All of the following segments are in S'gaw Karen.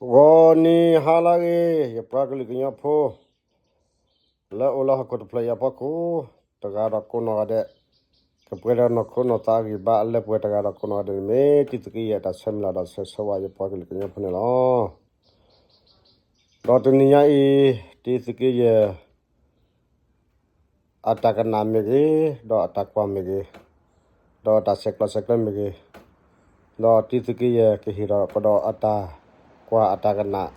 ဂီၤနံၤဟါလၢအဂ့ၤ ယပှၤကလုာ်ကညီဖိ လၢအိၣ်လၢဟီၣ်ခိၣ်တဖျၢၣ်အံၤအဖီခိၣ် တဂၤဒီးကိးနီၢ်ဂၤဒဲး, ကပှဲၤဒီးနီၢ်ခိနီၢ်သးအဂံၢ်ဘါအလၢပှဲၤတဂၤဒီးကိးနီၢ်ဂၤဒဲးန့ၣ် မ့ၢ်တံသုးက့ယဲၢ်အတၢ်ဆၢမုၢ်လၢ်ဒီးဆၢဂ့ၤဆၢဝါယပှၤကလုာ်ကညီဖိန့ၣ်လီၤ. ဒီးတနံၤညါအံၤ တံသုးက့ယဲၢ် အတၢ်ကနၣ်မ့ၢ်ဂ့ၤ, ဒီးအတၢ်ကွၢ်မ့ၢ်ဂ့ၤ, ဒီးအတၢ်ဆဲးကျိးဆဲးကျၢမ့ၢ်ဂ့ၤ, ဒီးတံသုးက့ယဲၢ်ကဟ့ၣ်ဒီးကဒီးအတၢ်ကွၢ်အတၢ်ကနၣ်,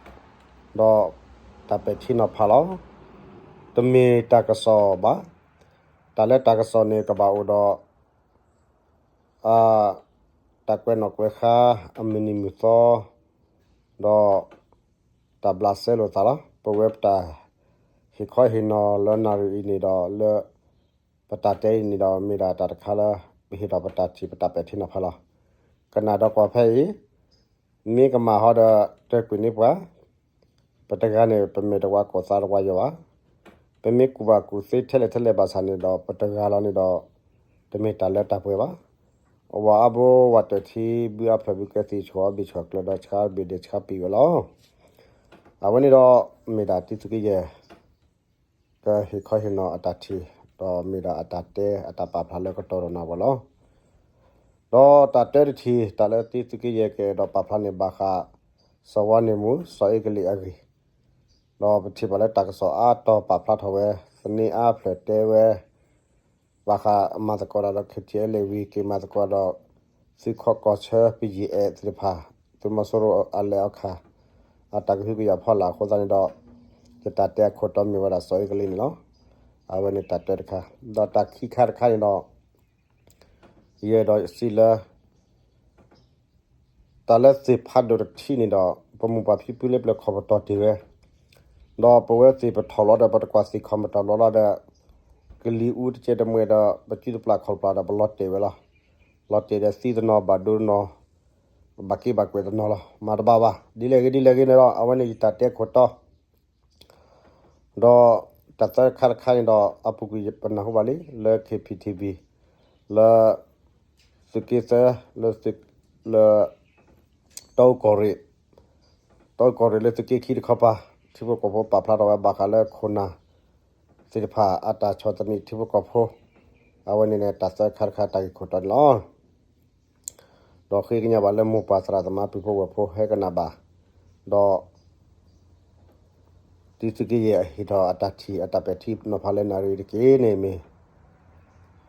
ဒီးတၢ်ပဲာ်ထံနီၤဖးလီၤ. တမ့ၢ်တၢ်ကစီၣ်ဘၣ်. တၢ်လၢတၢ်ကစီၣ်န့ၣ်ကဘၣ်အိၣ်ဒီး တၢ်ကွဲးနီၣ်ကွဲးဃါ အမုၢ်နံၤမုၢ်သီ, ဒီးတၢ်ဘျးစဲလိာ်သးလီၤ. ပဝဲပတၢ်ဟ့ၣ်ခီဟ့ၣ်နီၤလၢနၣ်ရံၣ်အံၤန့ၣ်ဒီးလၢ ပတၢ်တဲအံၤန့ၣ်ဒီးမ့ၢ်ဒၣ်တၢ်တခါလၢ ပဟ့ၣ်ဒီးပတၢ်ထံၣ်ပတၢ်ပဲာ်ထံနီၤဖးလီၤ. ကနၣ်ဒီးကွၢ်ဖဲအံၤ, မ့ၢ်ကမၣ်ဟီဒီး တဲကွံာ်န့ၢ်ပှၤ ပတဂၤန့ၣ် ပမဲာ်တဝါကိၢ်သးတဝါယိာ်ဘၣ်. ပမ့ၢ်ကူၣ်ဘၣ်ကူၣ်သ့ထဲလဲၣ်ထဲလဲၣ်ဘၣ်ဆၣ်န့ၣ်ဒီး ပတဂၤလီၤန့ၣ်ဒီး တမ့ၢ်တၢ်လၢတၢ်ပှဲၤဘၣ်. အဝၤအါဘိဝၤတၢၢ်ထံ ဘုအါဖျၢၣ်ဘုကဲသံၣ် ဆှီအီၣ်ဘ့ၣ်ဆှီၣ်ကျၢၤဒီး ဆှါဘ့ၣ်ဒဲးဆှါပံၤဝဲလီၤ. အဝဲန့ၣ်ဒီး မ့ၢ်ဒၣ်တံသုးက့ယဲၢ် ကဟ့ၣ်ခီဟ့ၣ်နီၤအတၢ်ထံၣ်, ဒီးမ့ၢ်ဒၣ်အတၢ်တဲအတၢ်ပာ်ဖျါလၢကတီၢ်ဒီးနၢ်ဝဲလီၤ. ဒီးတၢ်တဲတထံၣ် တၢ်လၢတံသုးက့ယဲၢ်ကအဲၣ်ဒိးပာ်ဖျါန့ၣ် ဘၣ်ဃး စီၤဝါန့ၣ်မူ စီၤအ့ကလံးအဂ့ၢ်, ဒီးပထံၣ်ဘၣ်လၢတၢ်ကစီၣ်အါတီၤပာ်ဖျါထီၣ်ဝဲ သန့အါဖျၢၣ်တဲဝဲ ဘၣ်ဃးမၤသကိးတၢ်ဒီး KTLA ဝံၤ က့ၤမၤသကိးဒီး သုးခိးကီၢ်ဆၢ ပယံာ်အဲၣ်သ့ၣ်တဖၣ် သုးမီၤစိရိၤအလဲၤအခါ အတၢ်ကဟုကယာ်ဖီလာ်အဃိသတးန့ၣ်ဒီး ယတၢ်တဲအခိၣ်တီမ့ၢ်ဝဲဒၣ်စီၤအ့ကလံးန့ၣ်လီၤ. အဝဲန့ၣ်တၢ်တဲတခါ, ဒီးတၢ်ခံခါတခါန့ၣ်ဒီး ယအဲၣ်ဒိးစံးလၢ တၢ်လၢသ့ၣ်ဖးဒိၣ်တထံၣ်န့ၣ်ဒီး ပမိၢ်ပၢ်ဖံဖုလၢပျၢၤခီၣ်ပတီၢ်တ့ၢ်ဝဲ, ဒီးပဝဲသ့ၣ်ပထီၣ်လီၤဒီး ပတကွၢ်သ့ၣ်ခီၣ်ပတီၢ်လီၤလီၤဒီး ကလံၤအူတကဲတမှဲဒီး ပစုတပျၢ်ခီၣ်ပျၢ်ဒီး ပလီၤတဲာ်ဝဲလီၤ. လီၤတဲာ်ဒီးသံတနီၤ ဘၣ်ဒိတနီၤ ဘၣ်က့ဘၣ်ကွဲးတနီၤလီၤ. မၤတဘၣ်ဘၣ်. ဒ်လဲၣ်ဂ့ၤဒ်လဲၣ်ဂ့ၤန့ၣ်ဒီး အဝဲန့ၣ်ယတၢ်တဲခိၣ်တီ ဒီးတၢ်သၢခါတခါန့ၣ်ဒီး အပူၤကွံာ်ပနၢ်ဟူဘၣ်လံ လၢ KPTV လၢ သုးက့သၢ လၢ လၢ တီအူကီၢ်ရ့ၣ်, တီအူကီၢ်ရ့ၣ်လၢသုးက့ခံတခီပၤ ထံဖိကီၢ်ဖိပာ်ဖျါထီၣ်ဝဲဘၣ်ဃးလၢခိၣ်နၢ်သ့ၣ်တဖၣ်အတၢ်ဆီၣ်သနံးထံဖိကီၢ်ဖိ, အဝဲန့ၣ်န့ၣ် တၢ်သၢခါတခါတၢ်ဂ့ၢ်ခိၣ်တီန့ၣ်လီၤ. ဒီးဃ့ကညးဘၣ်လၢမိၢ်ပၢ်သရၣ်သမါပုၢ်ဖိဝဲၢ်ဖိဟဲကနၣ်ဘၣ်, ဒီး တံသုးက့ယဲၢ်အဟ့ၣ်ထီၣ်အတၢ်ထံၣ်အတၢ်ပဲာ်ထံနီၤဖးလၢနၣ်ရံၣ်တက့ၢ်န့ၣ်မ့ၢ်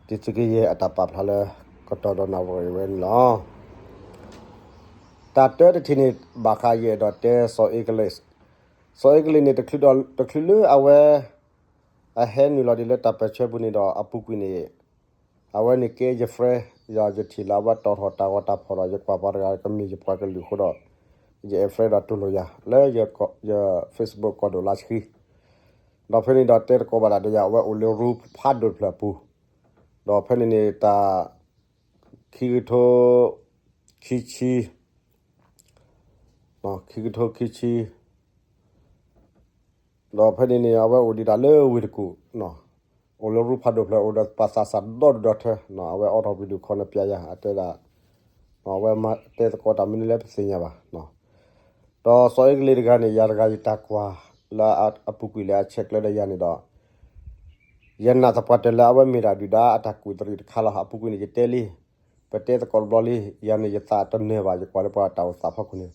တံသုးက့ယဲၢ်အတၢ်ပာ်ဖျါလၢကတီၢ်ဒီးနၢ်ဝဲဝဲန့ၣ်လီၤ. တၢ်တၢတထံၣ်န့ၣ် ဘၣ်ဃးယအဲၣ်ဒိးတဲစီၤအ့ကလံး, စီၤအ့ကလံးန့ၣ် တချုးလၢအဝဲ အဟဲနုာ်လီၤဒံးလၢတၢ်ပၢၢ်ဆၢပူၤန့ၣ်ဒီးအပူၤကွံာ်န့ၣ် အဝဲန့ၣ်ကဲယ friend ယၤ ယထံၣ်လၢအဝဲတီၣ်ထီၣ်တၢ်ဂီၤတၢ်ဖီၣ်ဒီး ယကွၢ်ပှၤတဂၤကမ့ၢ်ယပှၤကလုာ်အဃိဒီး ယအဲၣ် friend ဒီးတူၢ်လိာ်ယၤ လၢယ Facebook ကီၢ်ဒိၣ်လါဆှံ, ဒီးဖဲန့ၣ်ဒီးတဲသကိးဘၣ်ဒၣ်ဒီးယၤ အဝဲအိၣ်လၢရူဖးဒိၣ်တဖျၢၣ်အပူၤ, ဒီးဖဲန့ၣ်န့ၣ်တၢ် ခံကထိ ခံဆံ ခံကထိခံဆံ ဒီးဖဲန့ၣ်န့ၣ် အဝဲအိၣ်ဒံးဒၣ်လၢဝ့ၢ်တကူၣ်, အိၣ်လၢရူဖးဒိၣ်ဖျၢၣ် အိၣ်ဒီးပှၤသးစၢ်ဒီဒူၣ်ဒီထၢ, အဝဲအိးထီၣ် video call န့ၣ်ပျဲယၤ အတဲဒၣ်, အဝဲတဲသကိးတၢ်မနုၤလဲၣ်ပသ့ၣ်ညါဘၣ်, ဒီးစီၤအ့ကလံးတဂၤန့ၣ် ယၤတဂၤယတၢ်ကွၢ်လၢအပူၤကွံာ်လၢအဆဲးကျၢဒီးယၤန့ၣ်ဒီး ယနာ်သပှၢ်တၢၢ်လၢအဝဲမ့ၢ်ဒၣ်ဒုၣ်ဒါအတၢ်ကူၣ်တရံးတခါလီၤ. အပူၤကွံာ်န့ၣ် ယတဲလံ, ပတဲသကိးတဘျီလံ, ယၤန့ၣ်ယသးတနၢၤဘၣ် ယကွၢ်လၢပှၤတၢ်အိၣ်သးဖီခိၣ်န့ၣ်,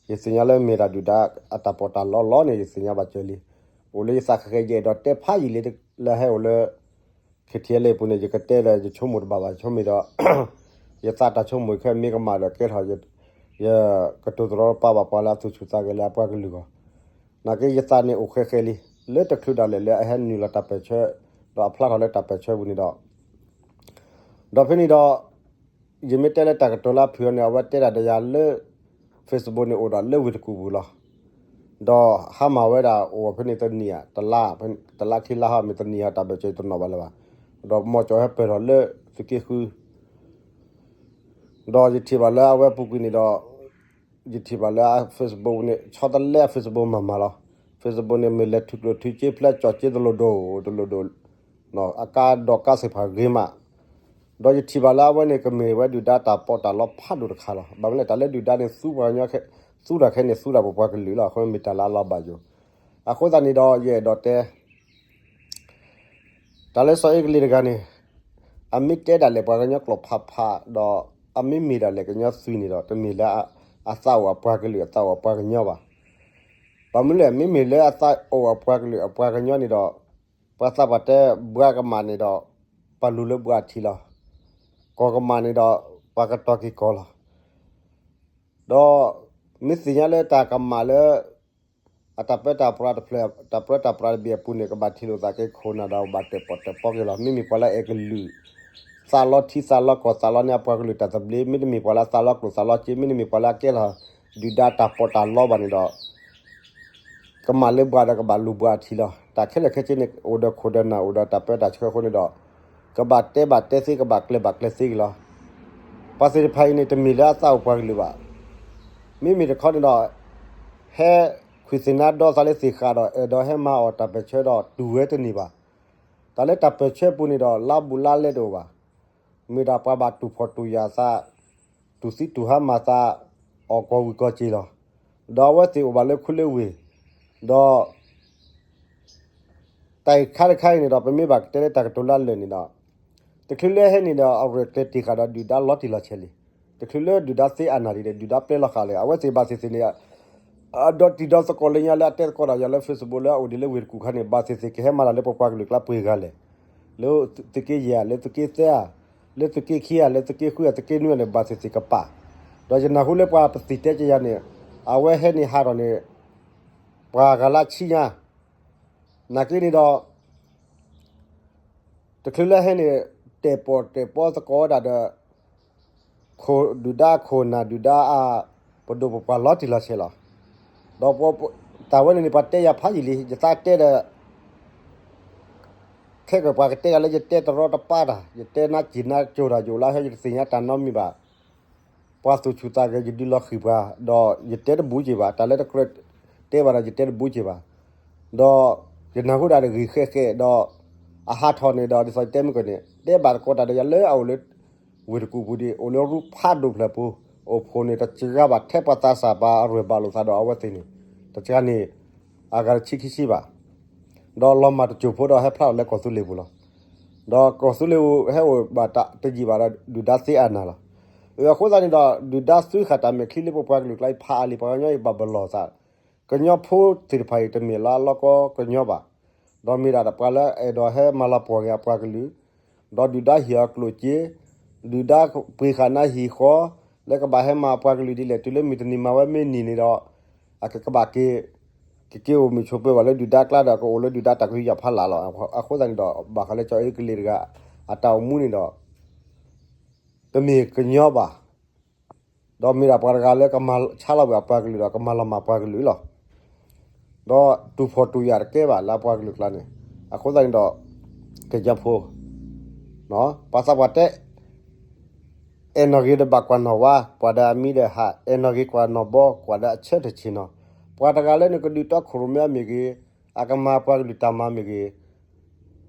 ယသ့ၣ်ညါလၢမ့ၢ်ဒၣ်ဒုၣ်ဒါအတၢ်ပီးတၢ်လီလီန့ၣ် ယသ့ၣ်ညါဘၣ်စၢၤလံ. အိၣ်လၢယသးဃဲၤဃဲၤ ယအဲၣ်ဒိးတဲဖးယံာ်လံ လၢဟဲအိၣ်လၢ KTLA အပူၤန့ၣ် ယကတဲဒီးယဆိကမိၣ်တဘၣ်ဘၣ် ဆိကမိၣ်ဒီး ယသးတၢ်ဆိကမိၣ်ခဲမ့ၢ်ကမၣ်ဒီးကဲထီၣ် ယကတိၤတရီတပါဘၣ်ပှၤလၢအသူၣ်ဆူၣ်သးဂဲၤလၢအပှၤကလုာ်ဂီၢ်, နာ်က့ယသးန့ၣ်အိၣ်ဃဲၤဃဲၤလံ, လၢတချုးဒၣ်လဲာ်လၢအဟဲနုာ်လီၤတၢ်ပၢၢ်ဆၢ ဒီးအဖျါထီၣ်လၢတၢ်ပၢၢ်ဆၢပူၤန့ၣ်ဒီး ဒီးဖဲန့ၣ်ဒီး ယမ့ၢ်တဲလၢတၢ်ကတိၤလၢအဖုၣ်အီၤန့ၣ် အဝဲတဲဒၣ်ဒီးယၤလၢ Facebook န့ၣ် အိၣ်ဒီးလၢဝ့ၢ်တကူၣ်ပူၤလီၤ. ဒီးဟါမၢ်ဝဲဒၣ်အိၣ်ဖဲန့ၣ်တနံၤဧါ တလါ တလါခံလါဟါ မ့ၢ်တနံၤဧါ တၢ်ဘၢၣ်စၢၤတနီၤဘၣ်လၢၤဘၣ်. ဒီးမီၢ်ကၠီၤဟဲပၢၢ်ထီၣ်လၢသုးက့ဃု ဒီးယထံၣ်ဘၣ်လၢအဝဲပူၤကွံာ်န့ၣ်ဒီး ယထံၣ်ဘၣ်လၢအ Facebook န့ၣ် ဆီတလဲအ Facebook မၤမၤလီၤ. Facebook န့ၣ် မ့ၢ်လဲၤထုးကျိၣ်ထုးစ့ဖျဲးကၠီၣ်စ့တလိၣ်ဒိၣ် တလိၣ်ဒိၣ် အကါဒိးကါသ့ၣ်တဖၣ်ဂ့ၤမး, ဒီးယထံၣ်ဘၣ်လၢအဝဲန့ၣ် ကမ့ၢ်ဝဲဒုၣ်ဒါတၢ်ပီးတၢ်လီဖးဒိၣ်တခါလီၤ. ဘၣ်မနုၤလဲၣ် တၢ်လၢဒုၣ်ဒါန့ၣ် သူပှၤကညီခဲ သူၣ်တၢ်ခဲအံၤန့ၣ် သူၣ်တၢ်ပပှၤကလုာ်လီၤ. အဃိမ့ၢ်တၢ်လၢအလီၤဘၣ်ယိၣ်. အဃိသတးန့ၣ်ဒီး ယအဲၣ်ဒိးတဲ တၢ်လၢစီၤအ့ကလံးတဂၤန့ၣ် အမ့ၢ်တဲဒၣ်လဲာ်ပှၤကညီကျိာ်ဖးဖးဒီး အမ့ၢ်မ့ၢ်ဒၣ်လဲာ်ကညီသုးန့ၣ်ဒီး တမ့ၢ်လၢအသးအိၣ်အပှၤကလုာ် အသးအိၣ်အပှၤကညီဘၣ်. ဘၣ်မနုၤလဲၣ်, မ့မ့ၢ်လၢအသးအိၣ်အပှၤကလုာ်အပှၤကညီန့ၣ်ဒီး ပှၤသးပှၢ်တဲ ဘှါကမၣ်န့ၣ်ဒီး ပှၤလူၤလၢဘှါထံလီၤ. ကီၢ်ကမၣ်န့ၣ်ဒီး ပှၤကတီၤက့ၤကီၢ်လီၤ. ဒီးမ့ၢ်သ့ၣ်ညါလၢတၢ်ကမၣ်လၢ အတၢ်ပၢတၢ်ပြးတဖျၢၣ် တၢ်ပၢတၢ်ပြးတဘ့ၣ်အပူၤန့ၣ် ကဘၣ်ထံၣ်လိာ်သးက့ၤခိၣ်နၢ်ဒီး ဘၣ်တၢၣ်ပီၣ်တၢၣ်ပီက့ၤလီၤ. မ့မ့ၢ်ပှၤလၢအအဲၣ်ကလုာ် သးလီထံသးလီကီၢ်သးလီန့ၢ်အပှၤကလုာ်တၢ်သဘျ့, မ့တမ့ၢ်ပှၤလၢအသးလီကျိာ်သးလီစ့, မ့တမ့ၢ်ပှၤလၢအကဲထီၣ်ဒုၣ်ဒါတၢ်ပီးတၢ်လီဘၣ်န့ၣ်ဒီး ကမၣ်လၢဘှါဒီးကဘၣ်လူၤဘှါထံလီၤ. တၢ်ခဲလၢာ်ခဲဆ့န့ၣ် အိၣ်ဒီးခိၣ်ဒီးနၢ် အိၣ်ဒီးတၢ်ပၢတၢ်ဆှၢအဃိန့ၣ်ဒီး ကဘၣ်တဲဘၣ်တဲသ့ ကဘၣ်ကျဲၤဘၣ်ကျဲၤသ့က့ၤလီၤ. ပှၤသ့ၣ်တဖၣ်အံၤန့ၣ် တမ့ၢ်လၢအသးအိၣ်ပှၤကလုာ်ဘၣ်. မ့မ့ၢ်တခီန့ၣ်ဒီး ဟဲခွံၣ်သ့ၣ်နါဒီသးလၢသ့ၣ်ဃးဒီး အဲၣ်ဒိးဟဲမၤအီၣ်တၢ်ပၢၢ်ဆၢဒီးတူၢ်ဝဲတန့ၢ်ဘၣ်. တၢ်လၢတၢ်ပၢၢ်ဆၢပူၤန့ၣ်ဒီး လါဘူးလါလဲတအိၣ်ဘၣ်. မ့ၢ်ဒၣ်ပှၤဘၣ်တူၢ်ဖှီၣ်တူၢ်ယာ်သး, တူၢ်သံတူၢ်ဟါမၢ်သး, အီၣ်ကီၢ်ဝံၤကီၢ်စ့ၢ်လီၤ. ဒီးအဝဲသ့ၣ်အိၣ်ဘၣ်လၢခူလၢဝ့ၢ်, ဒီး တၢ်အံၤခါတခါအံၤန့ၣ်ဒီး ပမ့ၢ်ဘၣ်ကတဲလၢတၢ်ကတိၤလၢအလၢာ်န့ၣ်ဒီး တချုးလၢဟဲန့ၣ်ဒီး အရဲၣ်ကျဲၤတ့ၢ်ဃာ်ဒီးဒုၣ်ဒါလီၤတံၢ်လီၤဆဲးလံ. တချုးလၢဒုၣ်ဒါသ့အနၢ်ဒံးဒီး ဒုၣ်ဒါပျဲလီၤဃာ်လံ. အဝဲသ့ၣ်ဘၣ်သ့ၣ်သ့ၣ်န့ၣ် အဒီတံၤဒီသကိးလၢညါလၢအတဲသကိးတၢ်ယၤလၢ Facebook လၢအအိၣ်ဒံးလၢဝ့ၢ်တကူၣ်ခါန့ၣ် ဘၣ်သ့ၣ်သ့ၣ်ကဟဲမၤတၢ်လၢပပှၤကလုာ်ကျါပှဲၤဂၤလဲၣ်. လၢသုးက့ယဲၢ်ဧါ, လၢသုးက့သၢဧါ, လၢသုးက့ခံဧါ, လၢသုးက့ဃုဧါ, သုးက့နွံဧါန့ၣ် ဘၣ်သ့ၣ်သ့ၣ်ကပာ်. ဒီးယနၢ်ဟူလၢပှၤပသံၣ်တဲက့ၤယၤန့ၣ် အဝဲဟဲန့ၣ်ဟးထီၣ်န့ၣ် ပှၤဂၤလၢဆံညါ နာ်က့န့ၣ်ဒီး တချုးလၢဟဲန့ၣ် တၢၣ်ပီၣ်တၢၣ်ပီသကိးဝဲဒၣ်ဒီး ဒုၣ်ဒါခိၣ်နၢ်ဒုၣ်ဒါအ ပဒိၣ်ပပှၢ်လီၤတံၢ်လီၤဆဲးလီၤ. ဒီးတၢ်ဝဲန့ၣ်န့ၣ် ပှၤတဲယၤဖးယံာ်လံ ယသးတဲဒီး ခဲကပှၤကတဲယၤလၢယတဲတရီတပါတၢ် ယတဲနါစံၣ်နါကိၤတၢ် ယအိၣ်လၢဟဲယတသ့ၣ်ညါတၢ်နီတမံၤဘၣ်. ပှၤသူၣ်ဆူၣ်သးဂဲၤယဒုးလီၤဃံၤပှၤ ဒီးယတဲတဘူးက့ၤဘၣ် တၢ်လၢတကြၢးတဲဘၣ်ဒီးယတဲတဘူးက့ၤဘၣ်. ဒီးယနၢ်ဟူဒၣ်တဂ့ၤဃဲးဃဲးဒီး အဟးထီၣ်န့ၣ်ဒီး ဒ်သိးယတဲမုၢ်ကီၢ်န့ၣ် တဲဘၣ်သကိးတၢ်ဒီးယၤလၢအအိၣ်လၢ ဝ့ၢ်တကူၣ်ပူၤဒံး အိၣ်လၢရူဖးဒိၣ်ဖျၢၣ်ပူၤ အိၣ်ဖှိၣ်န့ၣ်တစှၤဘၣ်ထဲပှၤသးစၢ်ပှၤအရဲၣ်ဘၣ်လိာ်သးဒီးအဝဲသ့ၣ်န့ၣ် တစှၤန့ၣ် အဂၤတဆံခံဆံဘၣ်. ဒီးလီၤမၢ်တစိၢ်ဖိဒီးဟဲဖျါထီၣ်လၢကီၢ်သူလ့ၤပူၤလီၤ. ဒီးကီၢ်သူလ့ၤဟဲအိၣ်ဘၣ်တယံာ်ဘၣ်ဒီး ဒုၣ်ဒါသ့အနၢ်လီၤ. အဃိသတးန့ၣ်ဒီး ဒုၣ်ဒါသွံဃာ်တၢ်မဲာ်ချံလၢပပှၤကလုာ်ကျါအံၤဖးအါလံ ပှၤကညီအံၤဘၣ်ပလီၢ်သး ကညီဖိသ့ၣ်တဖၣ်အံၤ တမ့ၢ်လၢအလီၢ်ကီကညီဘၣ်. ဒီးမ့ၢ်ဒၣ်ပှၤလၢအဲၣ်ဒိးဟဲမၤလီၤပှီၢ်က့ၤအပှၤကလုာ်, ဒီးဒုၣ်ဒါဟ့ၣ်အီၤကျိၣ်စ့, ဒုၣ်ဒါပှ့ၤဃာ်နါဟံၣ်ဃီ, လၢကဘၣ်ဟဲမၤအပှၤကလုာ်ဒ်လဲၣ် တုၤလၢမုၢ်တနံၤမၤဝဲမ့ၢ်နံၤန့ၣ်ဒီး အကကဘၣ်က့ၤ ကက့ၤအိၣ်မုာ်ဆိးပၢၤဘၣ်လၢဒုၣ်ဒါကျါဒီး ကအိၣ်လၢဒုၣ်ဒါတၢ်ကဟုကယာ်ဖးလၢ်လီၤ. အဃိသတးန့ၣ်ဒီး ဘၣ်ဃးလၢကၠီအ့ကလံးတဂၤ အတၢ်အိၣ်မူန့ၣ်ဒီး တမ့ၢ်ကညီဘၣ်. ဒီးမ့ၢ်ဒၣ်ပှၤတဂၤလၢကမၤဆါလီၤဝဲအပှၤကလုာ်ဒီး ကမၤလီၤမၢ်ပှၤကလုာ်လီၤ. ဒီးတူၢ်ဖှီၣ်တူၢ်ယာ်တကဲဘၣ်လၢအပှၤကလုာ်ကျါန့ၣ် အဃိသတးန့ၣ်ဒီး ကညီဖိ ပှၤသးပှၢ်တဲ အဲၣ်နီၣ်ဂ့ၤဒီးဘၣ်ကွၢ်နီၣ်ဝါ, ကွၢ်ဒီးအမံဒီးဟး, အဲၣ်နီၣ်ဂ့ၤကွၢ်နီၣ်ဘီ, ကွၢ်ဒီးအဆၢထၢၣ်ဆ့ၣ်နီၤ. ပှၤတဂၤလၢနကဒုးတီခိၣ်ရိၣ်မဲအီၤမ့ၢ်ဂ့ၤ, အကမၤပှၤကလုာ်တၢ်မၤမ့ၢ်ဂ့ၤ,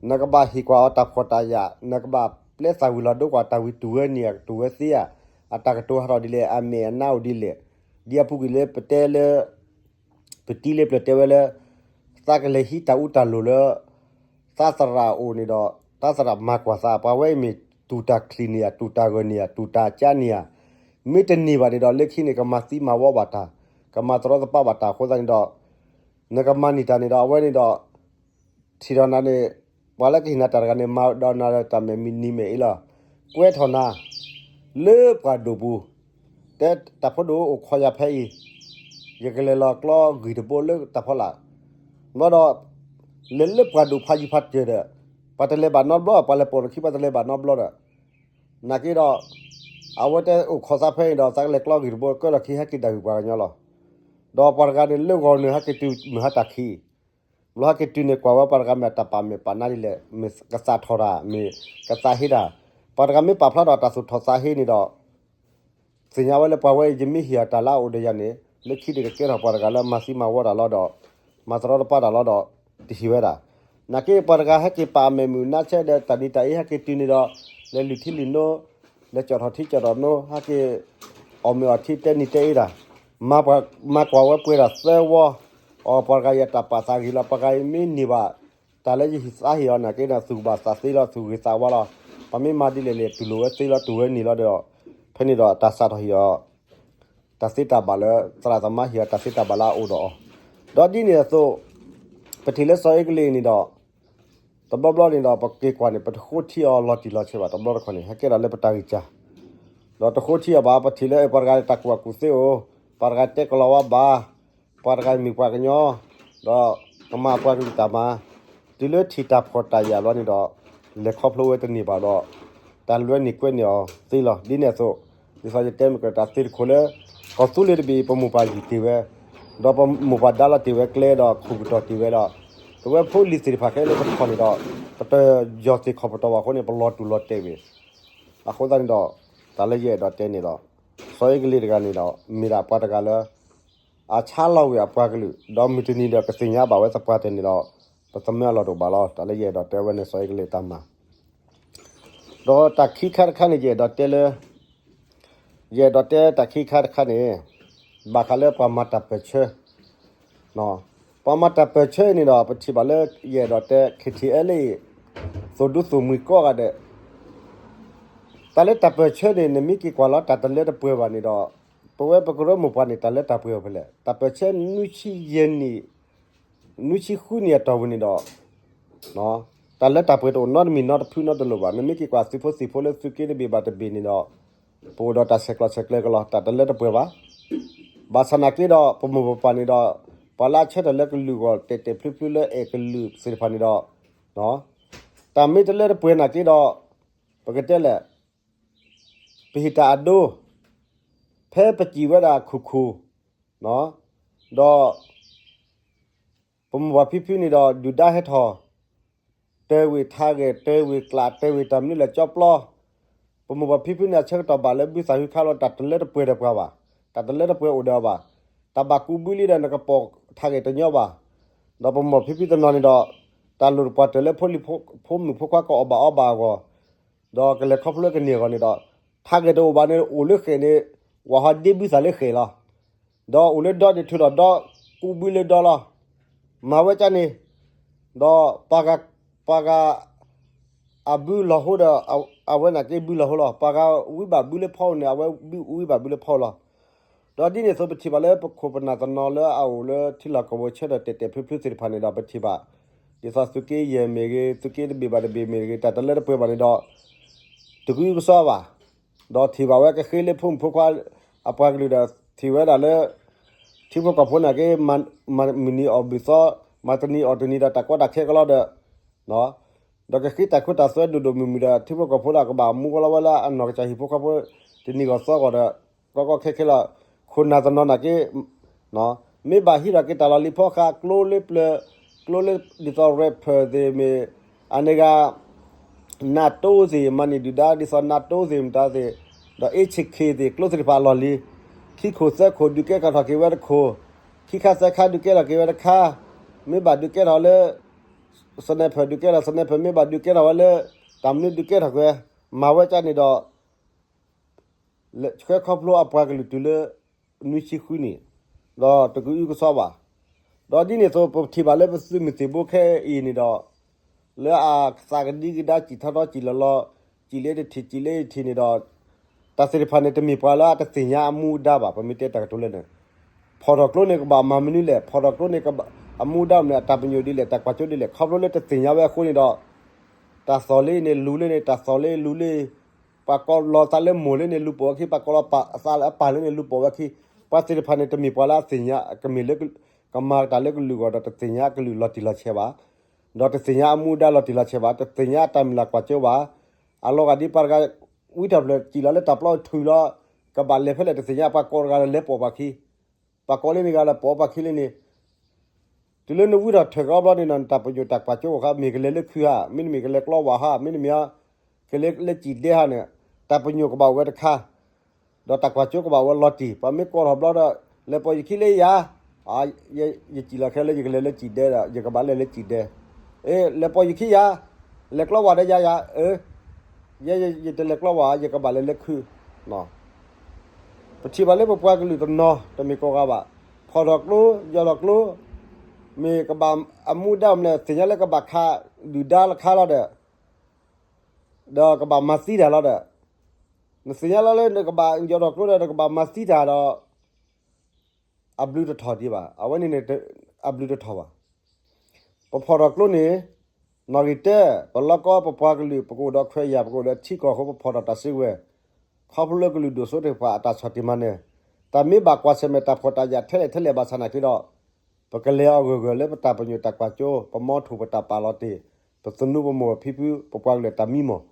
နကဘၣ်ဟ့ၣ်ကွၢ်အီၤတၢ်ဖှီၣ်တၢ်ယာ်, နကဘၣ်ပျဲသၣ်ဝံၤလီၤဒိကွၢ်တၢ်ဝံၤတူၢ်ဝဲန့ၣ်ဧါ, တူၢ်ဝဲသ့ဧါ, အတၢ်ကတိၤဟးထီၣ်ဒ်လဲၣ်, အမဲာ်အနါအိၣ်ဒ်လဲၣ်, ဒ်အပူၤကွံာ်လၢပတဲလၢ ပတံၤလၢပျၢၤတဲဝဲလၢ သးကလဲၤဟံးတၢ်အူတၢ်လိၤလၢ သးသရၣ်အိၣ်န့ၣ်ဒီး သးသရၣ်မၤကွၢ်သး ပှၤဝဲအံၤမ့ၢ်တူၢ်တၢ်ချံးန့ၢ်ဧါ, တူၢ်တၢ်ဂၢၢ်န့ၢ်ဧါ, တူၢ်တၢ်ကၠါန့ၢ်ဧါ, မ့ၢ်တန့ၢ်ဘၣ်န့ၣ်ဒီး လၢခံန့ၣ် ကမၤသံမၤဝီဘၣ်တၢ်, ကမၤတရီတပါဘၣ်တၢ်အဃိသတးန့ၣ်ဒီး နကမၤန့ၢ်တၢ်န့ၣ်ဒီး အဝဲန့ၣ်ဒီး ထံၣ်ထီၣ်နၤန့ၣ် ပှၤလၢကဟ့ၣ်နၤတၢ်တဂၤန့ၣ် မၤဒီးနၤဒီးတၢ်မဲာ်မံၤနံၤမဲာ်အ့လီၤ. ကွဲထီၣ်နၤ လၢပှၢ်ဒိၣ်ပူၤ, တဲတၢ်ဖိဒိၣ်အိၣ်ခိးယၤဖဲအံၤ, ယကလဲၤလီၤကျီဂံၢ်တဘိလၢတၢ်ဖီလာ်, ဘျီဒီး လဲၤလၢပှၢ်ဒိၣ်ဖးယံၤဖးစၢၤဒီး ပှၤတလဲၤဘၣ်နီတဘျီ, ပှၤလဲၤပိာ်လီၤခံ ပှၤတလဲၤဘၣ်နီတဘျီဒီး နာ်က့ဒီး အဝဲတဲအိၣ်ခိးသးဖဲအံၤဒီး သးကလဲၤကျီဂံၢ်တဘိကၢလီၤခံဟဲက့ၤတၢ်ဂုၢ်ပှၤကညီလီၤ. ဒီးပှၤတဂၤန့ၣ်လၢဂီၤနုာ်ဟဲက့ၤတုၤမုၢ်ဟါတၢ်ခံ ဘျီဟဲက့ၤတုၤန့ၣ် ကွၢ်ဝဲပှၤတဂၤမ့ၢ်အတၢ်ပာ်မဲာ်ပာ်နါဒ်လဲၣ်, မ့ၢ်ကသးထီၣ်တၢ်, မ့ၢ်ကသးဟ့တၢ်, ပှၤတဂၤမ့ၢ်ပာ်ဖျါထီၣ်တၢ်သူၣ်ထီၣ်သးဟ့န့ၣ်ဒီး သ့ၣ်ညါဝဲလၢပှၤဝဲအံၤ ယမ့ၢ်ဟ့ၣ်အီၤတၢ်လၢအအိၣ်ဒီးယၤန့ၣ် လၢခံန့ၣ်ကကဲထီၣ်ပှၤတဂၤလၢမၤသံမၤဝီတၢ်လီၤဒီး မၤတရီတပါတၢ်လီၤဒီး တဟ့ၣ်ဝဲဒၣ်. နာ်က့ပှၤတဂၤဟဲက့ၤပာ်အမဲာ်မုာ်နါဆဲဒီးတၢ်နံၤတၢ်အ့ဟဲက့ၤတုၤန့ၣ်ဒီး လဲၤလုၢ်ထံလုၢ်နိ, လဲၤကၠီၣ်ထီၣ်ထံကၠီၣ်ထီၣ်နိ, ဟဲက့ၤအီၣ်မ့ၤအီထံတဲနံၤတဲအ့တၢ် မၤပှၤ မၤကွၢ်ဝဲပှဲၤဒီးသၢဝီ, အီၤပှၤတဂၤအံၤအတၢ်ပာ်သးဂ့ၤလီၤ, ပှၤတဂၤအံၤမ့ၢ်န့ၢ်ဘၣ် တၢ်လၢယဟံၣ်သးဟ့ၣ်အီၤနာ်က့ဒီး သူၣ်ကဘၣ်သးသ့လီၤ သူၣ်ဂ့ၤသးဝါလီၤ, ပှၤမ့ၢ်မၤဒ်လဲၣ်လဲၣ် တူၢ်လိာ်ဝဲသ့လီၤ တူၢ်ဝဲန့ၢ်လီၤဒီး, ဖဲန့ၣ်ဒီးတၢ်စးထီၣ်ဟ့ၣ်အီၤ တၢ်သ့တၢ်ဘၣ်လၢ သရၣ်သမါဟ့ၣ်အီၤတၢ်သ့တၢ်ဘၣ်လၢအအိၣ်ဒီးအီၤ, ဒီးဒ်န့ၣ်အသိး ပထံၣ်လၢစီၤအ့ကလံးန့ၣ်ဒီး တဘျီဘျီန့ၣ်ဒီး ပက့ၤကွၢ်န့ၣ် ပတဃိထံအီၤလီၤတံၢ်လီၤဆဲးဘၣ် တဘျီတခီၣ်န့ၣ် ဟဲကဲထီၣ်လၢပတၢ်ဂံၢ်စၢ်, ဒီးတဃိထံအီၤဘၣ် ပထံၣ်လၢပှၤတဂၤတၢ်ကူၣ်ဘၣ်ကူၣ်သ့အိၣ်, ပှၤတဂၤတဲကလီၤဝါဘၣ်, ပှၤတဂၤမ့ၢ်ပှၤကညီ, ဒီးကမၤပှၤကလုာ်တၢ်မၤ, တုၤလၢထံၣ်တၢ်ဖှီၣ်တၢ်ယာ်ဘျီန့ၣ်ဒီး လဲၤခီဖျိဝဲတန့ၢ်ဘၣ်ဒီး တၢ်လွဲန့ၢ်ကွဲန့ၢ်အီၤသ့လီၤ. ဒ်န့ၣ်အသိး ဒ်သိးယတဲမ့ၢ်ကတၢၢ်တၢ်သ့တခိၣ်လၢ ကီၢ်သူလ့ၤတဘ့ၣ်အံၤ ပမိၢ်ပၢ်ယံၤတ့ၢ်ဝဲ, ဒီးပမိၢ်ပၢ်ဒါလီၤတ့ၢ်ဝဲကျဲဒီးခိၣ်ကတီၢ်တ့ၢ်ဝဲဒီး ပဝဲဖိလံၤသ့ၣ်တဖၣ်ခဲလၢပထီၣ်န့ၣ်ဒီး ပတယီၢ်သ့ၣ်ခီၣ်ပတီၢ်ဘၣ်အဃိန့ၣ် ပလီၤတူၢ်လီၤတဲာ်ဝဲ, အဃိသတးန့ၣ်ဒီး တၢ်လၢယအဲၣ်ဒိးတဲန့ၣ်ဒီး စီၤအ့ကလံးတဂၤန့ၣ်ဒီး မ့ၢ်ဒၣ်ပှၤတဂၤလၢ အဆါလီၤဝဲအပှၤကလုာ် ဒီးမုၢ်တနံၤဒီးကသ့ၣ်ညါဘၣ်ဝဲသပှၢ်တၢၢ်န့ၣ်ဒီး ပသမၢအလီၢ်တအိၣ်ဘၣ်လီၤ. တၢ်လၢယအဲၣ်ဒိးတဲဝဲန့ၣ် စီၤအ့ကလံးတၢ်မၤ ဒီးတၢ်ခံခါတခါန့ၣ် ယအဲၣ်ဒိးတဲလၢ ယအဲၣ်ဒိးတဲတၢ်ခံခါတခါန့ၣ် ဘၣ်ဃးလၢပှၤမၤတၢ်ပၢၢ်ဆၢ, ပှၤမၤတၢ်ပၢၢ်ဆၢအံၤန့ၣ်ဒီး ပထံၣ်ဘၣ်လၢ ယအဲၣ်ဒိးတဲ ခ့ထံၣ်အဲလၢအံၤ သိၣ်ဒူသိၣ်မှံၤကိးဂၤဒဲး တၢ်လၢတၢ်ပၢၢ်ဆၢန့ၣ် နမ့ၢ်က့ၤကွၢ်လီၤ တၢ်တလၢတပှဲၤဘၣ်န့ၣ်ဒီး ပဝဲပကရၢမိၢ်ပှၢ်န့ၣ် တၢ်လၢတၢ်ပှဲၤအီၤဖဲလဲၣ်. တၢ်ပၢၢ်ဆၢနွံဆံယဲၢ်နံၣ် နွံဆံဃုနံၣ်အတီၢ်ပူၤန့ၣ်ဒီး တၢ်လၢတၢ်ပှဲၤတအိၣ်နီတမံၤနီတဖုနီတလိၤဘၣ်. နမ့ၢ်က့ၤကွၢ်သုးဖိသံၣ်ဖိလၢသုးက့တဘ့ၣ်ဘၣ်တဘ့ၣ်န့ၣ်ဒီး ပအိၣ်ဒီးတၢ်ဆဲးကျိးဆဲးကျၢကလီၤ တၢ်တလၢတပှဲၤဘၣ်. ဘၣ်ဆၣ်နာ်က့ဒီး ပမိၢ်ပပၢ်န့ၣ်ဒီး ပှၤလၢအဆၢထၢၣ်လၢကလုာ်အဂီၢ် တဲာ်တဲာ်ဖျုဖျုလၢအဲၣ်ကလုာ်သ့ၣ်တဖၣ်န့ၣ်ဒီး တၢ်မ့ၢ်တလၢတပှဲၤနာ်က့ဒီး ပကတဲလဲၣ် ပဟ့ၣ်တၢ်အဒိ ဖဲပစံၣ်ဝဲဒၣ်ခိၣ်ခိၣ် ဒီး ပမိၢ်ပှၢ်ဖံဖုန့ၣ်ဒီး ဒုၣ်ဒါဟဲထီၣ် တၢၤဝ့ၢ်ထးဂဲၤ တၢၤဝ့ၢ်ကျး တၢၤဝ့ၢ်တၢ်မနုၤလဲၣ် ကၠီပျီ ပမိၢ်ပှၢ်ဖံဖုန့ၣ် အဆၢကတီၢ်ဘၣ်လၢဘုသၣ်ဟူခါလီၤ တၢ်တလၢတပှဲၤဒီးပှၤဘၣ်, တၢ်တလၢတပှဲၤအိၣ်ဒီးအီၤဘၣ်, တၢ်ဘၣ်ကူးဘုလံဒီး နကပိာ်ထးဂဲၤတညီဘၣ်, ဒီးပမိၢ်ပှၢ်ဖံဖုတနီၤန့ၣ်ဒီး တၢ်လိၣ်တပှၢ်တၢၢ်လၢဖိလံၤဖိမုၣ်ဖိခွါကအီၣ်ဘၣ်အီဘၣ်အဂီၢ် ဒီးကလဲၤခီဖျိကန့ၢ်အဂီၢ်န့ၣ်ဒီး ထးဂဲၤတအိၣ်ဘၣ်န့ၣ် အိၣ်လၢဃဲၣ်န့ၣ် ဝၣ်ဟီဒ့ဘုသၣ်လၢဃဲၣ်လီၤ. ဒီးအိၣ်လၢဒီန့ၣ် ထုးထီၣ်ဒီ ကူးဘုလၢဒီလီၤ. မၤဝဲကန့ၣ် ဒီးပှၤဂၤ ပှၤဂၤ အဘုလီၤဟိဒီး အဝဲနာ်က့ဘုလီၤဟိလီၤ. ပှၤဂၤဝံဘၣ်ဘုလၢဖီဧိၤန့ၣ် အဝဲဝံဘၣ်ဘုလၢဖီဧိၤလီၤ. ဒီးဒ်န့ၣ်အသိး ပထံၣ်ဘၣ်လၢပခိၣ်ပနၢ်တနီၤလၢအအိၣ်လၢထံလီၢ်ကီၢ်ပူၤဆၢထၢၣ်တဲာ်တဲာ်ဖျုဖျုသ့ၣ်တဖၣ်န့ၣ်ဒီး ပထံၣ်ဘၣ် ဒ်သိးသုးက့ယဲၢ်မ့ၢ်ဂ့ၤ သုးက့တဘ့ၣ်ဘၣ်တဘ့ၣ်မ့ၢ်ဂ့ၤ တၢ်တလၢတပှဲၤဘၣ်န့ၣ်ဒီး တကအုကစွါဘၣ်. ဒီးထံၣ်ဘၣ်ဝဲကဃ့လၢဖိမုၣ်ဖိခွါ အပှၤကလုာ်ဒီး ထံၣ်ဝဲဒၣ်လၢ ထံဖိကီၢ်ဖိနာ်က့ မၤမုၢ်နံၤအီၣ်ဘုၣ်သီ မၤတနံၤအီၣ်တနံၤဒီး တၢ်ကီတၢ်ခဲကလီဒီး ဒီးကဃ့တၢ်ခိတၢ်သွဲဒိၣ်ဒိၣ်မုၢ်မုၢ်ဒီး ထံဖိကီၢ်ဖိဒီးကဘၣ်မူကလီဝဲလၢအနီၢ်ကစၢ်ဟံၣ်ဖိဃီဖိ တနံၤဂီၤသီဂီၤဒီး ကီကီခဲခဲလီၤ. ခိၣ်နၢ်တနီၤနာ်က့ မ့ၢ်ဘၣ်ဟံးထီၣ်က့ၤတၢ်လီၢ်လံၤဖီဃး ကျိလၢပျၢၤ ကျိလၢဒ်သိး rapper သ့ၣ်မ့ၢ် အန့ၣ်ဂၤ NATO သ့ၣ် မၤန့ၢ်ဒုၣ်ဒါ ဒ်သိး NATO သ့ၣ်မတၤသ့ၣ် ဒီး HK သ့ၣ် ကျိသ့ၣ်တဖၣ်အလီၢ်လံၤ ခံခိၣ်သၢခိၣ် ဒုးကဲထီၣ်က့ၤဝဲတခိၣ် ခံခါသၢခါ ဒုးကဲထီၣ်က့ၤဝဲတခါ မ့ၢ်ဘၣ်ဒုးကဲထီၣ်လၢ sniper ဒုးကဲထီၣ် sniper မ့ၢ်ဘၣ်ဒုးကဲထီၣ်ဝဲလၢ တၢ်မနုၤဒုးကဲထီၣ်ကွံာ် မၤဝဲကန့ၣ်ဒီး ဆှၢခီဖျိအပှၤကလုာ်တုၤလၢ နွံဆံဃုနံၣ် ဒီးတကအုကစွါဘၣ်. ဒီးဒ်န့ၣ်အသိး ပထံၣ်ဘၣ်လၢပသုးမုၢ်သံၣ်ဘိခဲအံၤန့ၣ်ဒီး လၢအသးကဒံကဒါ စံၣ်ထီၣ်ထီၣ် စံၣ်လီၤလီၤ စံၣ်လၢတထံၣ် စံၣ်လၢတထံၣ်န့ၣ်ဒီး တၢ်သ့ၣ်တဖၣ်န့ၣ် တမ့ၢ်ပှၤလၢအတသ့ၣ်ညါအမူအဒါဘၣ်. ပမ့ၢ်တဲတၢ်ကတိၤလၢန့ၣ် ဖီၣ်ထီၣ်ကျိန့ၣ်ကဘၣ်မၤမနုၤလဲၣ်, ဖီၣ်ထီၣ်ကျိန့ၣ် အမူအဒါမနုၤလဲၣ်, အတၢ်ပညိၣ်ဒ်လဲၣ်, တၢ်ကွၢ်စိဒ်လဲၣ်, ခီဖျိလၢတသ့ၣ်ညါဝဲအဃိန့ၣ်ဒီး တၢ်သီၣ်လၢအံၤန့ၣ် လူၤလၢန့ၣ်, တၢ်သီၣ်လၢလူၤလၢ ပှၤကိးလီၤသးလၢမိၢ်လၢန့ၣ် လူၤပိာ်ဝဲခံ, ပှၤကိးလီၤသးလၢအပၢ်လၢန့ၣ် လူၤပိာ်ဝဲခံ. ပှၤသ့ၣ်တဖၣ်န့ၣ် တမ့ၢ်ပှၤလၢအသ့ၣ်ညါ ကမ့ၢ်လၢ ကမၤတၢ်လၢကလုာ်အဂီၢ်ဒီး တသ့ၣ်ညါကလုာ်လီၤတံၢ်လီၤဆဲးဘၣ်. ဒီးတသ့ၣ်ညါအမူအဒါလီၤတံၢ်လီၤဆဲးဘၣ်, တသ့ၣ်ညါအတၢ်မုၢ်လၢ်ကွၢ်စိဘၣ်. အလီၤဂာ်ဒ်ပှၤတဂၤ ဝံထီၣ်ဖျၢၣ်စံၣ်လီၤလၢတၢ်ပျီထုးလီၤ ကဘၣ်လဲၤဖဲလဲၣ်တသ့ၣ်ညါ, ပှၤကိးတဂၤဒီးလဲၤပိာ်ပှၤခံ ပှၤကိးလၢန့ၣ်ဂၤလၢပိာ်ပှၤခံလၢန့ၣ်, တုၤလၢနဝံထီၣ်ထၢၣ်ကီဘျီန့ၣ်ဒီး နတၢ်ပညိၣ်တၢ်ကွၢ်စိအိၣ်ဃာ်, မ့ၢ်ကလဲၤလၢခုဟါ, မ့တမ့ၢ်ကလဲၤကျီဝၣ်ဟါ, မ့တမ့ၢ် ကလဲၤလၢစံၣ်ဒဲဟါန့ၣ်, တၢ်ပညိၣ်ကဘၣ်အိၣ်ဝဲတခါ, ဒီးတၢ်ကွၢ်စိကဘၣ်အိၣ်ဝဲလီၤတံၢ်. ပှၤမ့ၢ်ကိးထီၣ်ဘျီဒီး လဲၤပိာ်ယခံလၢယၤ, ယစံၣ်လီၤခဲလၢယကလဲၤလၢစံၣ်ဒဲဒီး ယကဘၣ်လဲၤလၢစံၣ်ဒဲ, အ့ လဲၤပိာ်ယခံယၤ, လဲၤကျီဝၣ်ဒီးယၤယၤ, အ့ ယဲယတလဲၤကျီဝၣ် ယကဘၣ်လဲၤလၢခု အ ပထံၣ်ဘၣ်လၢပပှၤကလုာ်တနီၤ တမ့ၢ်ကိးဂၤဘၣ်, ဖီၣ်ထီၣ်ကျိ ယီၢ်ထီၣ်ကျိ, မ့ၢ်ကဘၣ်အမူဒါမနုၤလဲၣ် သ့ၣ်ညါလၢကဘၣ်ခးဒုၣ်ဒါလၢခါလီၤဒီး, ဒီးကဘၣ်မၤသံတၢ်လီၤဒီး, နသ့ၣ်ညါလီၤလၢနကဘၣ်ယီၢ်ထီၣ်ကျိဒီး နကဘၣ်မၤသံတၢ်ဒီး အဘျုးတထီၣ်ဒံးဘၣ်. အဝဲန့ၣ်န့ၣ် အဘျုးတထီၣ်ဘၣ်. ပဖီၣ်ထီၣ်ကျိန့ၣ် နီၣ်ဂံၢ်တၢ, ပလီၢ်ကီ ပပှၤကလုာ် ပကအိၣ်ဒီးခွဲးယာ် ပကအိၣ်ဒီးထံကီၢ်အဃိ ပဖီၣ်ထီၣ်တၢ်စုကဝဲၤ, ခီဖျိလၢကလုာ်ဒိၣ်စိတကပၤအတၢ်ဆီၣ်တံၢ်မၤနၢၤ, တၢ်မ့ၢ်ဘၣ်ကွၢ်ဆၢၣ်မဲာ်တၢ်ဖှီၣ်တၢ်ယာ်ထဲလဲၣ်ထဲလဲၣ်ဘၣ်ဆၣ်နာ်က့ဒီး, ပကလဲၤအီၤဂၢၢ်ဂၢၢ်လၢပတၢ်ပညိၣ်တၢ်ကွၢ်စိ, ပမီထိၣ်ပတၢ်ပာ်လီၤတ့ၢ်, ပသနူပမိၢ်ပဖံဖု ပပှၤကလုာ်တၢ်မံမီၢ်,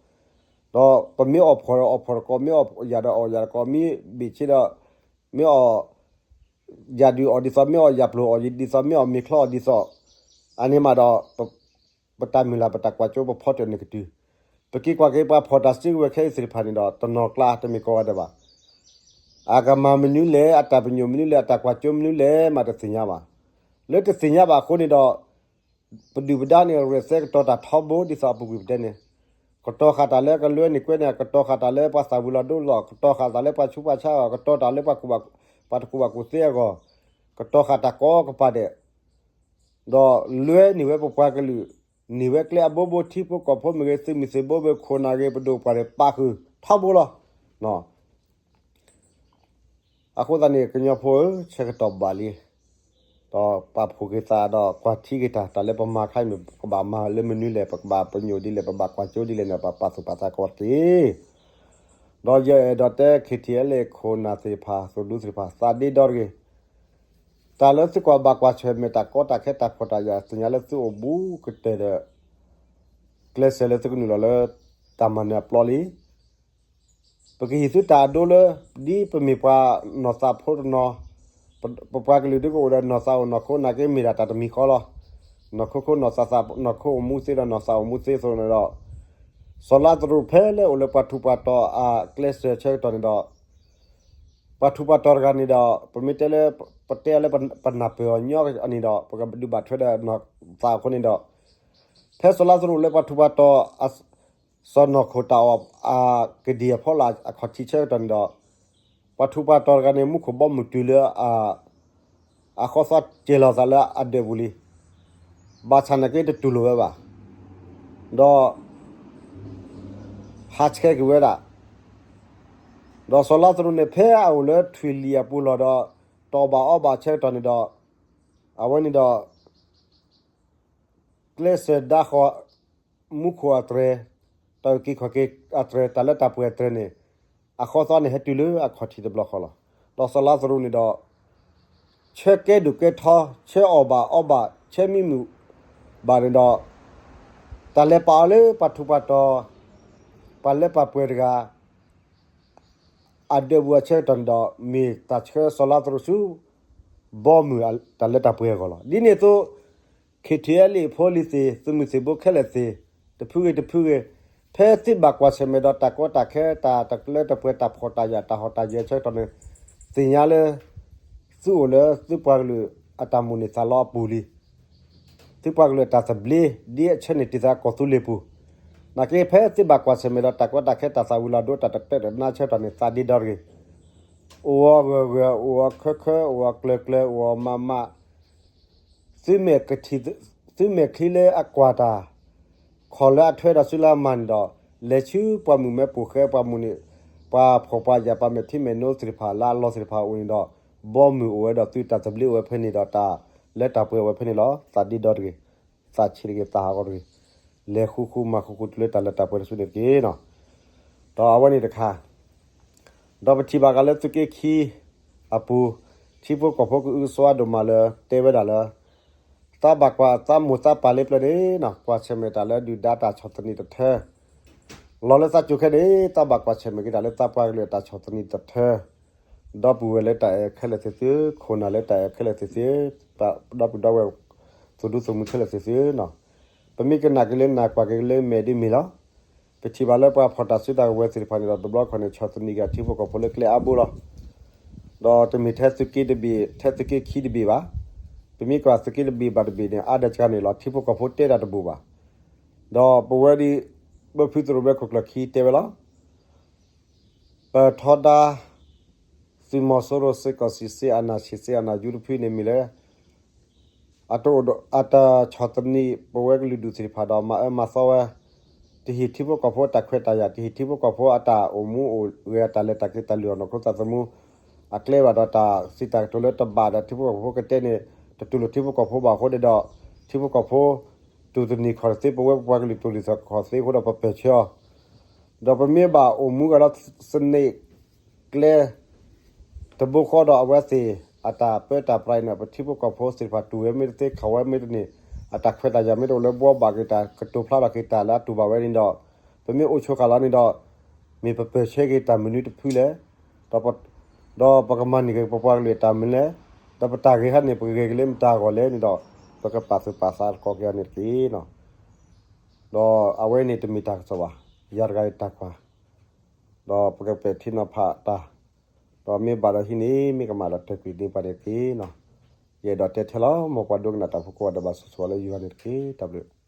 ဒီးပမ့ၢ်အီၣ်ဖှီၣ်ဒီးအီၣ်ဖှီၣ်တကီး, မ့ၢ်အီၣ်ယာ်ဒီးအီၣ်ယာ်တကီး, မ့ၢ်ဘ့ၣ်ဆ့ဒီး မ့ၢ်အီၣ် ယာ်ဒုးအီၣ်ဒ်သိး, မ့ၢ်အီၣ်ယာ်ပျိၢ်အီၣ်ဒ်သိး, မ့ၢ်အီၣ်မ့ၤချီအီၣ်ဒ်သိး, အန့ၣ်မးဒီး ပတၢ်မုၢ်လၢ်ပတၢ်ကွၢ်စိ ပဖီတၢၣ်န့ၣ်ကတုၤ, ပက့ၤကွၢ်က့ၤပှၤဖီၣ်တၢ်စုကဝဲၤခဲအံၤသ့ၣ်တဖၣ်န့ၣ်ဒီး တနီၤကျါတမ့ၢ်ကိးဂၤဒဲးဘၣ်. အကမၤမနုၤလဲၣ်, အတၢ်ပညိၣ်မနုၤလဲၣ်, အတၢ်ကွၢ်စိမနုၤလဲၣ်မးတသ့ၣ်ညါဘၣ်. လၢတသ့ၣ်ညါဘၣ်အဃိန့ၣ်ဒီး ပဒုၣ်ပဒါန့ၣ် ရဲၣ်သဲကတီၤတၢ်ထီဘိဒ်သိးအပူၤကွံာ်ပတဲန့ၣ်, ကတီၤဃာ်တၢ်လၢကလွဲန့ၢ်ကွဲန့ၣ်, ကတီၤဃာ်တၢ်လၢပှၤသၣ်ဝံၤလီၤဒိလီၤ, ကတီၤဃာ်တၢ်လၢပှၤဆူးပှၤဆါအဂီၢ်, ကတီၤတၢ်လၢပှၤကူၣ်ဘၣ်, ပှၤတကူၣ်ဘၣ်ကူၣ်သ့အဂီၢ်, ကတီၤဃာ်တၢ်ကိးကပၤဒဲး, ဒီးလွဲန့ၢ်ဝဲပပှၤကလုာ်, န့ၢ်ဝဲကျဲအဘိဘိ ထံဖိကီၢ်ဖိမ့ၢ်ဂ့ၤ, သုးမုၢ်သံၣ်ဘိမ့ၢ်ဂ့ၤ, ခိၣ်နၢ်ဂ့ၤ, ပဒိၣ်ပှၢ်ဂ့ၤ ပာ်ဃုာ်ထီဘိလီၤ. အဃိသတးန့ၣ် ကညီဖိဧၢ, ဆၢကတီၢ်ဘၣ်လံ, ဒီးပာ်ဖှိၣ်က့ၤသးဒီးကွၢ်ထံက့ၤတၢ်, တၢ်လၢပမၤခါအံၤမ့ၢ် ပကဘၣ်မၤလၢမနုၤလဲၣ်, ပကဘၣ်ပညိၣ်ဒ်လဲၣ်, ပဘၣ်ကွၢ်စိဒ်လဲၣ်န့ၣ် ပပာ်သူၣ်ပာ်သးကဝီၤတက့ၢ်. ဒီးယအဲၣ်ဒိးတဲ ခံထံၣ်အဲလ့ၣ် ခိၣ်နၢ်သ့ၣ်တဖၣ်, သိၣ်ဒူသ့ၣ်တဖၣ်, သးဒ့ဒီတဂ့ၤ. တၢ်လၢသုကွၢ်ဘၣ်ကွၢ်ဆၢၣ်မဲာ်တၢ်ကီတၢ်ခဲတၢ်ဖှီၣ်တၢ်ယာ် သ့ၣ်ညါလၢသုအိၣ်ဘူးကတၢၢ်ဒီး ကျဲးစၢးလၢသုကနုာ်လီၤလၢ တၢ်မၤနၢၤအပျီလံ. ပကဟ့ၣ်သုတၢ်အဒိလၢ ဒ်ပမ့ၢ်ပှၤနီၢ်သးဖိတနီၤ, ပပှၤကလုာ်ဒ်ကအိၣ်ဒီးနီၢ်သးအိၣ်နီၢ်ခိ နာ်က့မ့ၢ်ဒၣ်တၢ်တမံၤဃီလီၤ. နီၢ်ခိခိ နီၢ်သးသး နီၢ်ခိအိၣ်မူသ့ဒီးနီၢ်သးအိၣ်မူသ့အသိးန့ၣ်ဒီး, စီၤလါသရူးဖဲလၢအိၣ်လၢပှၤထူးပှၤတီၤအကျဲးစၢးဆၢကတီၢ်န့ၣ်ဒီး, ပှၤထူးပှၤတီၤတဂၤန့ၣ်ဒီး ပမ့ၢ်တဲလၢ ပတဲအီၤလၢပနၢ်ပၢၢ်အီၤညီန့ၣ်ဒီး ပကဒုးဘၣ်ထွဲဒီးနီၢ်သးအဃိန့ၣ်ဒီး, ဖဲစီၤလါသရူးလၢပှၤထူးပှၤတီၤ စီၤနီၢ်ခိၣ်တၢ်အီၣ် အကဒံၣ်အဖီလာ်အခီၣ်ထံးဆၢကတီၢ်န့ၣ်ဒီး, ပှၤထူးပှၤတီၤတဂၤန့ၣ် မူခိၣ်ဘီမုၢ်တုၤလၢ အဃီသီစဲၤလီၤသးလၢအဒၢးပူၤလံ. ဘၣ်ဆၣ်နာ်က့တတူၢ်လိာ်ဝဲဘၣ်. ဒီး ဟးဆှဲးက့ၤဝဲဒၣ်. ဒီးစီၤလါသရူးန့ၣ် ဖဲအအိၣ်လၢထွံၣ်လံာ်အပူၤလီၢ်ဒီး တအီၣ်ဘၣ်အီဘၣ်ဆၢကတီၢ်န့ၣ်ဒီး, အဝဲန့ၣ်ဒီး ကျဲးစၢးဒါဃီၤ မူခိၣ်အတြဲၤ, တၢ်အုၣ်က့ၤခီၣ်က့ၤအတြဲၤ, တၢ်လၢတၢ်ပှဲၤအတြဲၤန့ၣ်, အဃီသီန့ၣ်ဟဲတုၤလၢအခီၣ်ထံးတဘျီဃီလီၤ. ဒီးစီၤလါသရူးန့ၣ်ဒီး ဆၢကဲဒိၣ်ကဲထီ, ဆၢအီၣ်ဘၣ်အီဘၣ်, ဆၢမံမုာ်ဘၣ်န့ၣ်ဒီး, တၢ်လဲၤပာ်အီၤလၢပှၤထူးပှၤတီၤ, ပှၤလၢပှၤပှဲၤတဂၤ အဒၢးပူၤအဆၢကတီၢ်န့ၣ်ဒီး မ့ၢ်တၢ်ဆှၢစီၤလါသရူးဆူ ဘီမုၢ်တၢ်လၢတၢ်ပှဲၤအဂီၢ်လီၤ. ဒ်န့ၣ်အသိး ခ့ၣ်ထံၣ်အဲလ့ၣ်ဖိလံၤသ့ၣ်, သုးမုၢ်သံၣ်ဘိခဲလၢာ်သ့ၣ်, တဖုဂ့ၤတဖုဂ့ၤ, ဖဲသုဘၣ်ကွၢ်ဆၢၣ်မဲာ်ဒီးတၢ်ကီတၢ်ခဲ တၢ်တကလၢတပှဲၤ တၢ်ဖှီၣ်တၢ်ယာ် တၢ်ဟီၣ်တၢ်ယၢၤဆၢကတီၢ်န့ၣ်, သ့ၣ်ညါလၢ သုအိၣ်လၢသုပှၤကလုာ်အတၢ်မိၣ်န့ၢ်သးလီအပူၤလံ. သုပှၤကလုာ်အတၢ်သဘျ့ ဒ်အဆၢန့ၢ်တ့ၢ်သးကီၢ်သူလ့ၤပူၤ, နာ်က့ဖဲသုဘၣ်ကွၢ်ဆၢၣ်မဲာ်ဒီးတၢ်ကီတၢ်ခဲ တၢ်သၣ်ဝံၤလီၤဒိ တၢ်တတၢၢ်တနါဆၢကတီၢ်န့ၣ် သးဒ့ဒီတဂ့ၤ. အိၣ်အီၤဂၢၢ်ဂၢၢ်, အိၣ်အီၤခၢခၢ, အိၣ်အီၤကျၢၤကျၢၤ, အိၣ်အီၤမးမး, သုမဲာ်ချံလၢအကွၢ်တၢ်, ခီၣ်လၢအထွဲဒီးစုလၢအမၤန့ၣ်ဒီး, လဲၤဆူပှၤမုၣ်မဲပိာ်ဃဲ ပှၤမုၣ်န့ၣ်, ပှၤဖှီၣ်ပှၤယာ် ပှၤမဲာ်ထံမဲာ်နိသ့ၣ်တဖၣ်လၢအလီၢ်သ့ၣ်တဖၣ်အိၣ်န့ၣ်ဒီး, ဘီမုၢ်အိၣ်ဝဲဒီးသု တၢ်သဘျ့အိၣ်ဝဲဖဲန့ၣ်ဒီး တၢ်လၢတၢ်ပှဲၤအိၣ်ဝဲဖဲန့ၣ်လီၤ. သးဒ့ဒီတဂ့ၤ, သးဆံးတဂ့ၤ, သးဟးဂီၤတဂ့ၤ, လဲၤဃူဃူမၤဃူဃူတုၤလၢတၢ်လၢတၢ်ပှဲၤတစုန့ၣ်တက့ၢ်နီၤ. ဒီးအဝဲန့ၣ်တခါ ဒီးပထံၣ်ဘၣ်ဃးလၢသုးက့ခံအပူၤ, ထံဖိကီၢ်ဖိကအုကစွါဒိၣ်မးလၢ တဲဝဲဒၣ်လၢ သးဘၣ်ကွၢ်သးမိၢ်သးပၢ်လၢပျၢၤန့ၣ်နီၤ, ကွၢ်ဆၢၣ်မဲာ်တၢ်လၢဒုၣ်ဒါတၢ်ဆီၣ်သနံးတထၢ, လီၤလၢသးစူၤခဲန့ၣ် သးဘၣ်ကွၢ်ဆၢၣ်မဲာ်က့ၤတၢ်လၢသးပှၤကလုာ်အတၢ်ဆီၣ်သနံးတထၢ, ဒီပုၢ်ဝဲၢ်လၢတၢ်အဲၣ်ခဲလၢာ်သ့ၣ်သု, ခိၣ်နၢ်လၢတၢ်အဲၣ်ခဲလၢာ်သ့ၣ်သု, ဒီပုၢ်ဒီဝဲၢ် သုးဒူသုးမုၢ်ခဲလၢာ်သ့ၣ်သုနီၤ, ပမ့ၢ်ကနၣ်က့ၤလၢနၢ် ကွၢ်က့ၤလၢမဲာ်ဒ်မ့ၢ်လီၤ. ပထံၣ်ဘၣ်လၢပှၤဖီၣ်တၢ်စုတၢ်ကဝဲၤသ့ၣ်တဖၣ်န့ၣ်ဒီး တဘျီခီန့ၣ် ဆီၣ်သနံးက့ၤထံဖိကီၢ်ဖိလၢကျဲအါဘိလီၤ. ဒီးတမ့ၢ်ထဲသုးက့တဘ့ၣ်, ထဲသုးက့ခံတဘ့ၣ်ဘၣ်. ပမ့ၢ်ကွၢ်သုးက့တဘ့ၣ်ဘၣ်တဘ့ၣ်န့ၣ် အါဒၣ်စှၤန့ၣ်လီၤ, ထံဖိကီၢ်ဖိတဲတၢ်တဘူၣ်ဘၣ်. ဒီးပဝဲဒ် ဘၢဖုသရိာ်ဘဲခိၣ်ကျၢၢ်ခံတဲဝဲလီၤ. ပထီဒါ သုးမီၤစိရိၤ စစ်ကောင်စီ စစ်အာဏာရှင် စစ်အာဏာရှင်တဖုန့ၣ်မ့ၢ်လၢ အတအိၣ်ဒီး အတဆီၣ်သနံးပဝဲကလုာ်ဒူၣ်သ့ၣ်တဖၣ်ဒီး မၤအၢမၤသီဝဲ, တဟ့ၣ်ထံဖိကီၢ်ဖိအတၢ်ခွဲးတၢ်ယာ်, တဟ့ၣ်ထံဖိကီၢ်ဖိအတၢ်အိၣ်မူအိၣ်ဂဲၤ အတၢ်လဲၤတၢ်က့ၤ တၢ်လုၢ်အီၣ်နီၢ်ခိသးသမူ အကျဲဘၣ်ဒီး တၢ်စံးတၢ်ကတိၤလၢတဘၣ်ဒီး ထံဖိကီၢ်ဖိကတဲန့ၣ် တတူၢ်လိာ်ထံဖိကီၢ်ဖိဘၣ်အဃိန့ၣ်ဒီး ထံဖိကီၢ်ဖိ တူၢ်တန့ၢ်ခီၣ်တသ့, ပဝဲပပှၤကလုာ်တူၢ်တန့ၢ်ခီၣ်တသ့အဃိဒီး ပပၢၢ်ဆၢအီၤ ဒီးပမ့ၢ်ဘၣ်အိၣ်မူဂၤလၢ စနစ် ကျဲ တဘိဃီဒီး အဝဲသ့ၣ်အတၢ်ပၢတၢ်ပြးအံၤန့ၣ် ပထံဖိကီၢ်ဖိသ့ၣ်တဖၣ်တူၢ်ဝဲမ့ၢ်တသ့ ခီၣ်ဝဲမ့ၢ်တန့ၢ်, အတၢ်ခွဲးတၢ်ယာ်မ့ၢ်တအိၣ်လၢ ဘှီဘၣ်က့ၤတၢ်ကတိၤဖျါထီၣ်က့ၤတၢ်လၢအတူၢ်ဘၣ်ဝဲန့ၣ်ဒီး ပမ့ၢ်အိၣ်ဆိးဃာ်လီၤန့ၣ်ဒီး မ့ၢ်ပပၢၢ်ဆၢက့ၤတၢ်မနုၤတဖုလဲၣ်, ဒီးပကမၤန့ၢ်က့ၤပပှၤကလုာ်အတၢ်မနုၤလဲၣ်, ဒီးပတၢ်ဂဲၤဟီန့ၣ် ပကဂဲၤက့ၤလၢမတၤအဂီၢ်လဲၣ်န့ၣ်ဒီး ပကပာ်သူၣ်ပာ်သးသကိးက့ၤအီၤန့ၣ်တက့ၢ်. ဒီးအဝဲန့ၣ်တမ့ၢ်တၢ်ကစီၣ်ဘၣ်, ယၤတဂၤအတၢ်ကွၢ်, ဒီးပကပဲာ်ထံနီၤဖးတၢ်, ဒီးမ့ၢ်ဘၣ်ဒီးဟံးန့ၢ် မ့ၢ်ကမၣ်ဒီးတဲာ်ကွံာ်န့ၢ်ပှၤန့ၣ်တက့ၢ်. ယအဲၣ်ဒိးတဲထဲလီၤ, မ်ပှၤဒိကနၣ်တၢ်ဖိကိးဂၤဒဲးဘၣ်ဆိၣ်ဂ့ၤလၢယွၤန့ၣ်တက့ၢ်. တၢ်ဘျုး